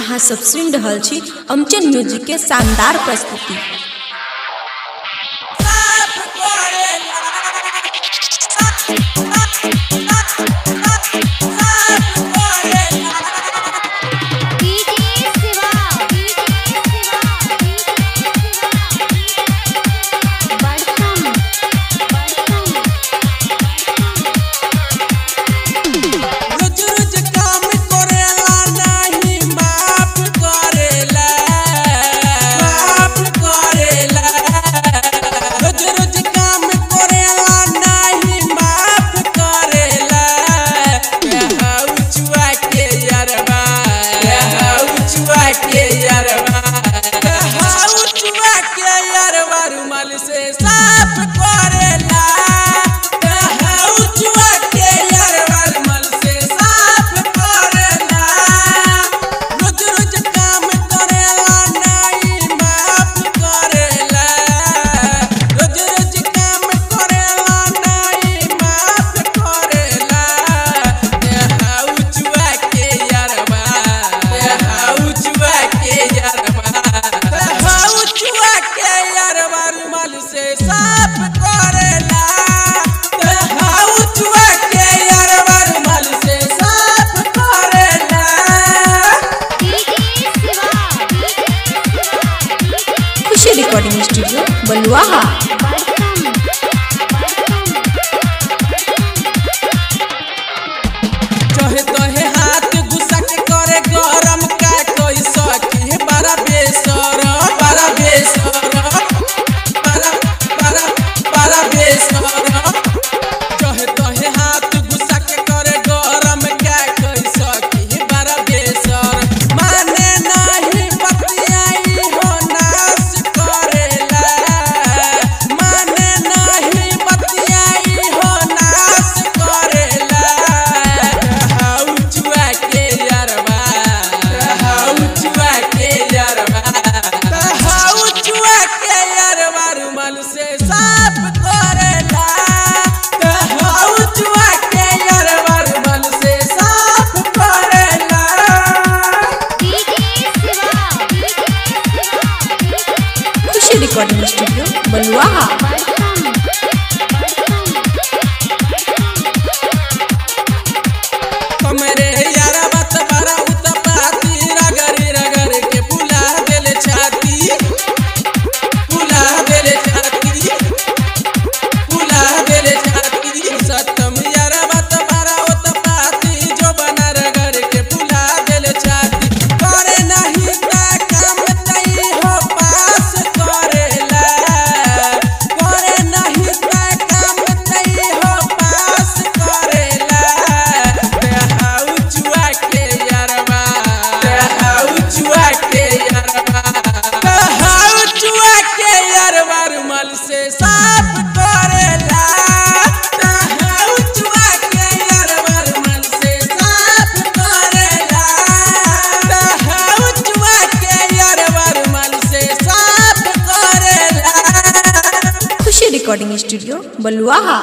अहाँ सब सुनि रहल छी अमचन म्यूजिक के शानदार प्रस्तुति। रिकॉर्डिंग स्टूडियो बलुआहा। चहे तहे हाथ गुस्सा के करे गरम का कोई सखी बड़ा बेसर बड़ा बेसर बड़ा बड़ा बड़ा बेसर। चहे तहे हाथ गुस्सा के करे गरम का कोई सखी बड़ा बेसर। माने नहीं बतियाई हो नाश करेला, माने नहीं बतियाई हो नाश करेला। हौचुआ के यारवा, हौचुआ के यारवा, हौचुआ के यारवा रुमाल से साफ करेला। हौचुआ के यारवा रुमाल से साफ करेला। खुशी रिकॉर्डिंग स्टूडियो बलुआहा। कमरे यारा बात बारा उतपाती रगरी रगर के फुला देले छाती, फुला देले छाती, फुला देले छाती। सतम यारा बात बारा उतपाती जो बना रगर के फुला देले छाती। करे नहीं ता काम तई हो पास करेला, करे नहीं ता काम तई हो पास करेला। हौचुआ के यारवा, हौचुआ के यारवा, हौचुआ के यारवा रुमाल से साफ करेला। हौचुआ के यारवा रुमाल से साफ करेला। हौचुआ के यारवा रुमाल से साफ करेला। खुशी रिकॉर्डिंग स्टूडियो बलुआहा।